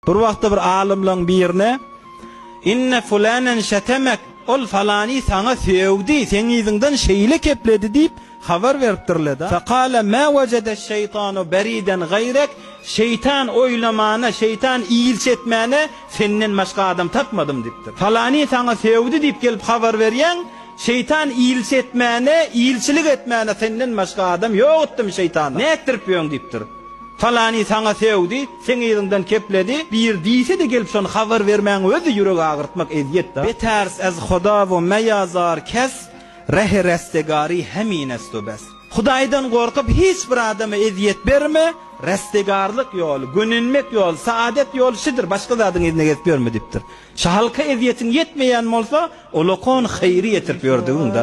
Bir wagtda bir alymlaň birine, Inne fulanen şetemek, ol falany saňa sögdi, seň yzyňdan şeýle kepledi diýip, habar beripdirler-de. Fekale ma wejedeş-şeýtanu beriden gaýrek, Şeýtan oýlamana, şeýtan ilçi etmäne senden başga adam tapmadym diýipdir. Falany saňa sögdi diýip gelip habar berýäň, şeýtan ilçi etmäne, ilçilik etmäne senden başga adam ýok etdimi şeýtana? Nätdirip ýöň diýipdir. Falany saňa sögdi, seň yzyňdan kepledi, bir diýse-de gelip şony habar bermäň özi ýürek agyrtmak ezýet-da. Beters ez Huda we meyazar kes, Rehi restegari hemin est u bes. Hudaýdan gorkup hiç bir adama ezýet berme, restegarlyk ýoly, gönenmek ýoly, saadet ýoly şidir, başga zadyň yzyna gezip ýörme diýipdir. Şu halka ezýetiň ýetmeýän bolsa, ulakon haýry ýetirip ýördügiň-da.